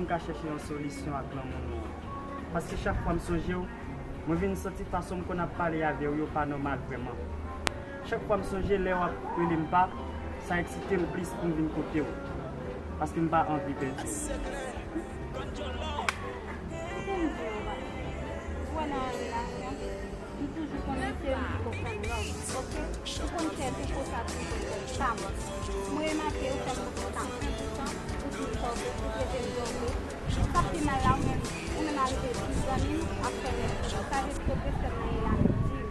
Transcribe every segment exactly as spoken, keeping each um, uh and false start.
Ka chèche yon solisyon ak lanmou nou an. Paske chak fwa m sonje w, mwen vin santi fason m konn ap pale avè w yo pa nòmal vrèman. Chak fwa m sonje lè w ap rele m pa, sa eksite m plis pou m vin kote w. Paske m pa anvi pèdi w. Kite m di w, ou wè nan yon relasyon, m toujou konn eseye m pou konprann lòt, oke? Ou konn chèche kosa toujou pou pa m. Mwen remake ou fè m kontan san pou san, ou toujou fè w, ou trete m jan w vle. Sa k pi mal la, ou menm, ou menm a rive di zanmi m ap fè lèzòt. Sa vle di ke w prese m nan e la menm di m.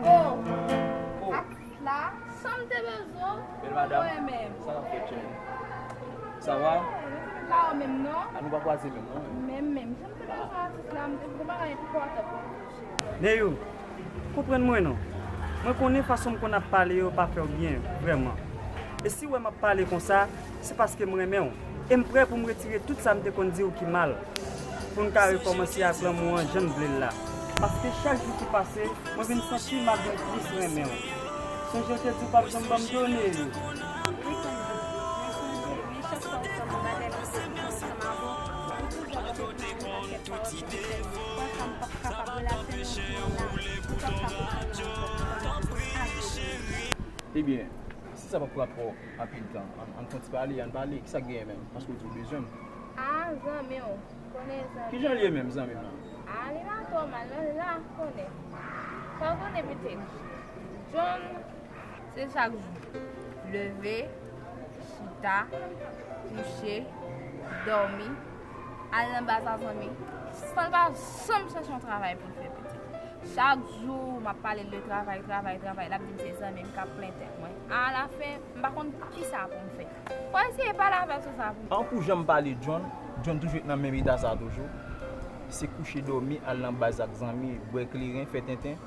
Oh, atis la, sa m te bezwen w, mwen menm. Sa w ap fè, cheri? Sa va? La ou menm non? A nou pa kwaze menm non. Menm, menm. Jan m te bezwen atis la, m te gen bagay enpòtan pou m di w, cheri. Neyou, konprann mwen non. Mwen konnen fason m konn ap pale yo pa fè w byen, vrèman. E si w wè m ap pale konsa, se paske m renmen w. E m prè pou m retire tout sa m te konn di w ki mal, pou n ka rekòmanse ak lanmou an jan n vle l la. Paske chak jou ki pase, mwen vin santi m ap vin plis renmen w. Sonje w te di w p ap janm ban m do, Neyou. Wi, Kandou. Mwen sonje, men chak fwa ou fè m yon bagay, m te di ansanm avè w, ou toujou ap fè m mal yon pakèt pawòl pou m fè. Konsa m p ap kapab relasyonnen ak timoun nan. Ou p ap ka konprann mwen ankò. Ebyen, si sa p ap pran twò anpil tan, ann, ann fè yon ti pale, ann pale. Kisa k genyen menm? Paske w di w bezwen m. A, zanmi w. Konnen zanmi. Kijan l ye menm, zanmi m nan? A, li pa twò mal non, l la, konnen. Sa w konnen pitit. John, se chak jou. Leve, chita, kouche, dòmi, al nan baz a zanmi. San l pa janm chèche yon travay pou l fè, pitit. Chak jou, m ap pale l de travay, travay, travay. L ap di m se zanmi m k ap plen tèt mwen. Alafen, m pa konn kisa pou m fè. Fò eseye pale avè l sou sa pou m. An pou jan m pale John, John toujou ret nan menm eta sa a toujou. Se kouche dòmi, al nan baz ak zanmi, bwè kleren, fè tenten.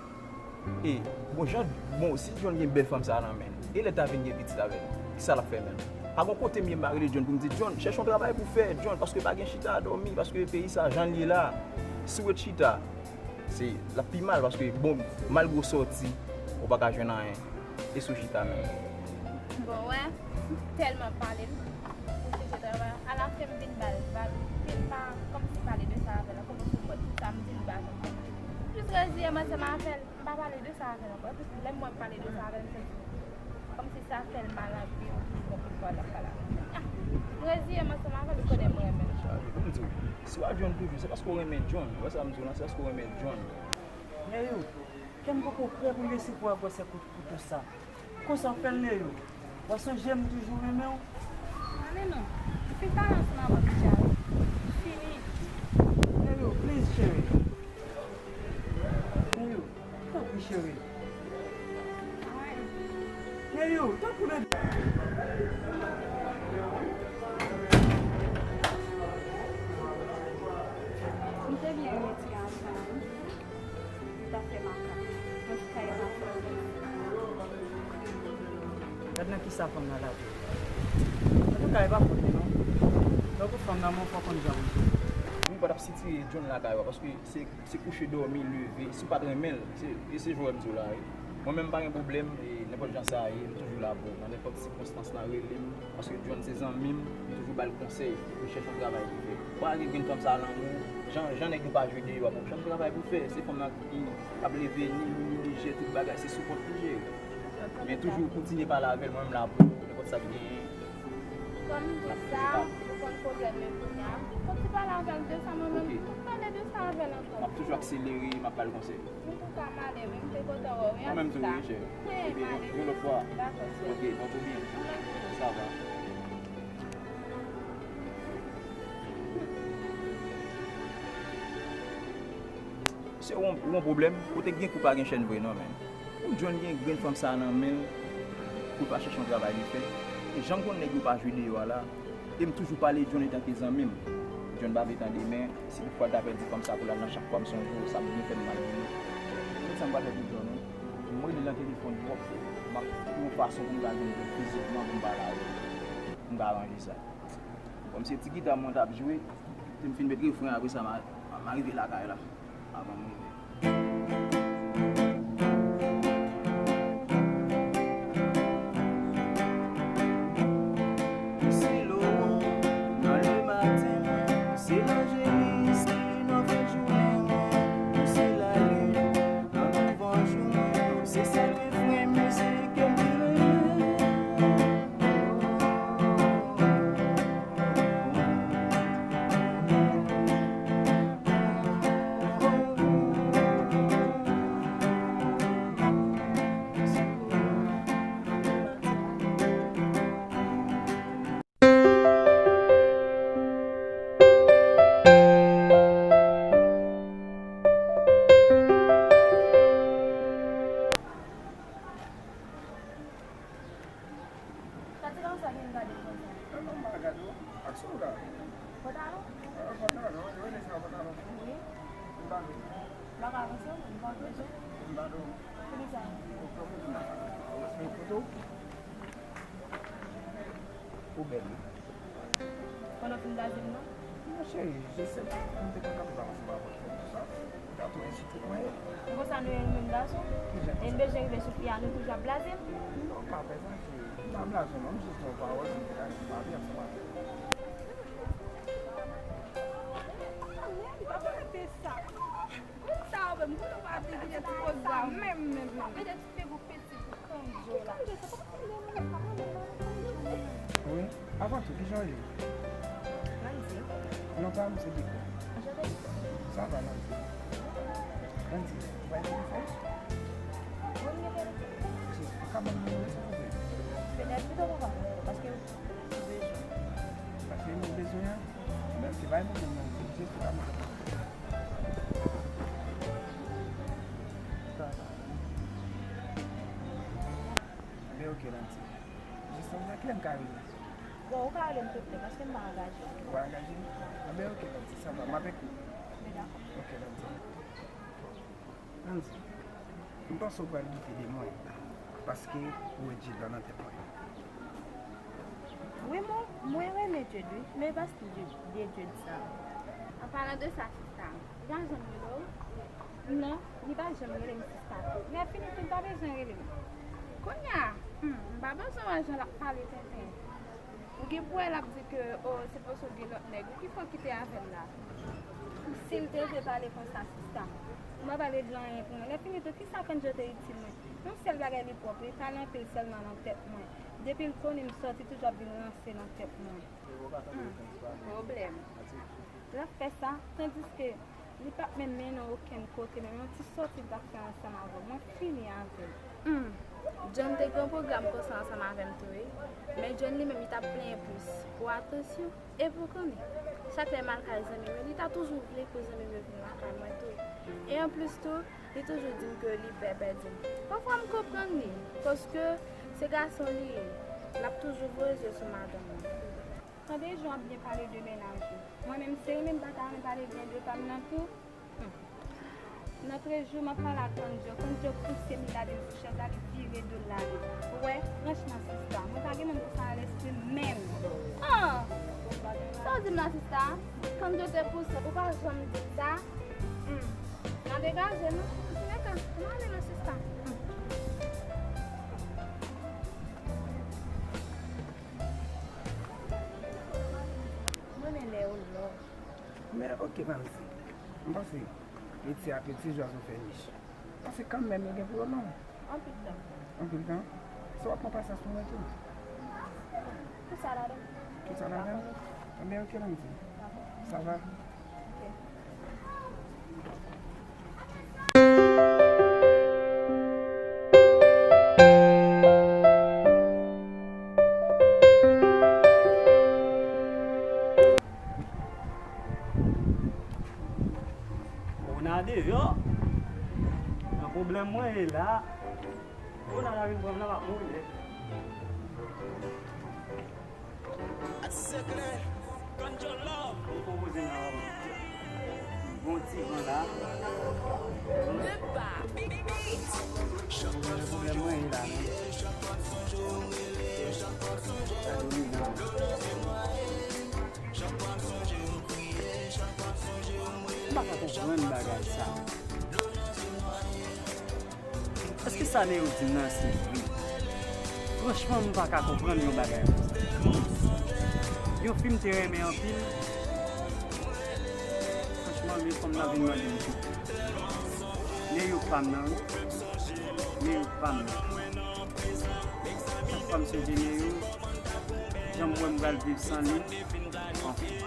E, bon, jan, bon, si John gen bèl fanm sa a nan men l, e lè l ta vin gen pitit avè l, kisa l ap fè menm? Pa gon kote m ye m pa rele John pou m di, John, chèche yon travay pou w fè, John, paske pa gen chita, dòmi, paske peyi sa, jan l ye la, si w ret chita, se, l ap pi mal, paske, bon, malgre w sòti, ou pa ka jwenn anyen, e si w chita menm? Bon, wè, m tèlman pale l pou chèche travay, alafen m vin ba l vag, vin pa, kòmsi pale de sa avè l ankò, paske m wè tout sa m di l pa janm konprann. M jis reziye m ansanm avè l. M pa pale de sa avè l ankò. Epi lè m wè m pale de sa avè l, m santi kòmsi sa fè l mal anpil, m konprann pa l ap pale avè m. Ah, m reziye m ansanm avè l, ou konnen m renmen l. Sa vle pou m di w, si w ap jwenn toujou, se paske w renmen John. Ou wè sa m di w lan, se paske w renmen John. Neyou, kè m poko prè pou l resevwa gwosè kout kouto sa. Konsa w fè l, Neyou. W ap sonje m toujou renmen w. Ale non. M fin pale ansanm avè w deja wi. Fini. Neyou, please, cheri. Neyou, tanpri, cheri. Neyou, tanpri, bebe. M te byen retire ansanm wi. Li t ap fè makak. Mwen t kay ap fè. Gad nan kisa fanm nan lage. Antouka, e pa fòt li non. Tankou fanm nan, men fò w konn jan pou jere. Ou pa t ap sitire John lakay ou a, paske se, se kouche dòmi, leve. Si w pa t renmen l, se, e se jwè m di w la, wi. Mwen menm, m pa gen pwoblèm, e nenpòt jan sa ye, m toujou la pou ou. Nan nenpòt sikonstans lan, rele m. Paske John se zanmi m, m toujou ba l konsèy pou l chèche yon travay pou fè. Ou pa wè gen grenn fanm sa a lanmou, jan, jan nèg yo pa jwe deyò a, bon, jan travay pou fè, se fanm nan ki ap leve, ni li, ni li, jere tout bagay, se sou kont li jere. Men toujou kontinye pale avè l, mwen menm la pou ou, nenpòt sa k genyen. Kòm m di sa, ou konn pwoblèm mwen kounye a. Konn ti pale avè l de sa, mwen menm, m pale de sa avè l ankò. M ap toujou akselere, m ap ba l konsèy. Antouka, m ale wi, m te kontan wè w wi. Mwen menm tou wi, chè. Ebyen, yon lòt fwa. Dakò, chè. Ok, bon, tou byen. Sa va. Se yon, yon pwoblèm, kote gen kou pa gen chèn vre non, men. Pou John gen grenn fanm sa nan men l, pou l pa chèche yon travay li fè. E jan m konn nèg yo pa jwe deyò a la, e m toujou pale John etanke zanmi m. John pa vle tande, men si toutfwa l ta pèdi fanm sa pou l al nan chak fwa m sonje w, sa ap byen fè m mal pou li. Ou konn sa m pral fè pou John, wi? M rele l nan telefòn twòp, m ap yon fason pou m ka jwenn John fizikman pou m pale avè l. M pa ranje sa. Kòm se ti gita mwen t ap jwe, si m fin met refren, apre sa, m a, m a rive lakay la. Avan m rive. Se Loran nan le maten, se Lanjelis ki nan fèt jounen, se lalin nan douvan jou, se sèl refren mizik ke m te renmen. Sa ti gason sa gen gade konsa? Non, non, m pa gade w. Aksyon w la. Pantalon? Ah, pantalon, rele sa pantalon. Wi. M pa dou. M pa ka avanse w, m pa bezwen. M pa dou. Poukisa? Ou pran foto? Ou bèl, wi. Pandan w fin blaze m nan? Non, cheri, je sais pas, m te konn ap pale ansanm avèk ou konsa. Ou ta tou ensite mwen. Konsa nou ye, nou menm gason? Kijan konsa? E n bezwen rive sou fi a, nou toujou ap blaze l? Non, m pa fè sa, cheri. M pa blaze w non, m jis di yon pawòl, m te ka pale ansanm avè w. Sa menm, pa mete sa. Konsa ou menm, kote w pa te gen ti koz la menm, menm, menm. Mete ti figi w piti pou Kandjo la. Kandjo, se pa Kandjo, non, se pa Kandjo, non. Wi, avan tou, kijan w rele? Landy. Non pa m, se Diko. Anchante, Diko. Sa va, Landy? Landy, ou pa gen telefòn? Wi, m gen telefòn. Ou ka ban m nimewo, silvouplè? Petèt pito konsa, paske ou bezwen. Paske nou bezwen an? Mèsi, bay mwen menm nan, jis pou ka mete. Anben, oke, Landy. Jis nan kilè m ka rele? Bon, ou ka rele m tout lè, paske m pa angaje. Ou pa angaje? Anben, oke, Landy, sa va. M avèk ou. Anben, dakò. Oke, Landy. Andy, m panse w pral doute de mwen, paske ou wè Djed la nan tèt mwen. Wi, mwen, mwen renmen Djed, wi, men e pa stil de, de Djed sa. An palan de sa, sista, li pa janm rele w? Non, li pa janm rele m, sista. Lè fini tou, li pa bezwen rele m. Kounye a, hmm, m pa bezwen wè jan l ap pale tenten. Ou gen pou wè l ap di ke, o, se paske w gen lòt nèg wi ki fè w kite avè l la. Si l te vle pale konsa, sista, m pa pale de anyen pou mwen. Lè fini tou, kisa Kandjo te itil mwen? Yon sèl bagay li pwòp, li pale anpil sèlman nan tèt mwen. Depi l konnen m sòti, toujou ap vin ranse nan tèt mwen. Hmm, pwoblèm. L ap fè sa, tandiske li p ap menm mennen w okenn kote, menm yon ti sòti li t ap fè ansanm avè w. Mwen fini avè l. Hmm. John te gen yon pwogram konsa ansanm avè m tou, wi. Men John li menm, li t ap plenyen plis pou atansyon. Epi w konnen, chak lè m al kay zanmi m yo, li ta toujou vle pou zanmi m yo vin lakay mwen tou. E anplis tou, li toujou di m ke li pè pèdi m. Pafwa m konprann li, paske se gason li ye, l ap toujou voye zye sou madanm li. Tande jan w ap byen pale de mennaj ou. Mwen menm, se li menm pa ta renmen pale byen de pa m nan tou. Hmm. Nan trè jou, m ap pale ak Kandjo. Kandjo pouse m, li lage m sou chèz la, li vire do l, l ale. Ou wè, franchman, sista, mwen pa gen moun konsa nan lespri m menm. Ah! Sa w di m la, sista? Kandjo te pouse w, ou pa janm di m sa? Hmm. N a degaje nou. Antoulèka, ann ale non, sista. Hmm. M renmen lè yo love. Men, oke, Mamsi. M panse, peti a peti, zwazo fè nich. Paske kanmenm, yo gen pou yo non. Anpil tan. Anpil tan? Se w ap pran pasyans pou mwen tou? Tout sa ladan. Tout sa ladan? Anben, oke, Mamsi. Sa va? Ou nan deyò? Nan pwoblèm mwen ye la. Ou nan lavi pran m nan m ap mouri nèt. Ati seklè, Kandjo Love. Li pwopoze m yon bon ti van la. Pwoblèm mwen ye la, non. Sa domine. M pa ka konprann bagay sa. Èske sa Neyou di m nan se vre? Franchman, m pa ka konprann yon bagay. Yon fi m te renmen anpil. Franchman, men fanm nan vin mande m tou. Neyou pa m nan, wi. Neyou pa m nan. Chak fwa m sonje Neyou, jan m wè m pral viv san li. Anfen.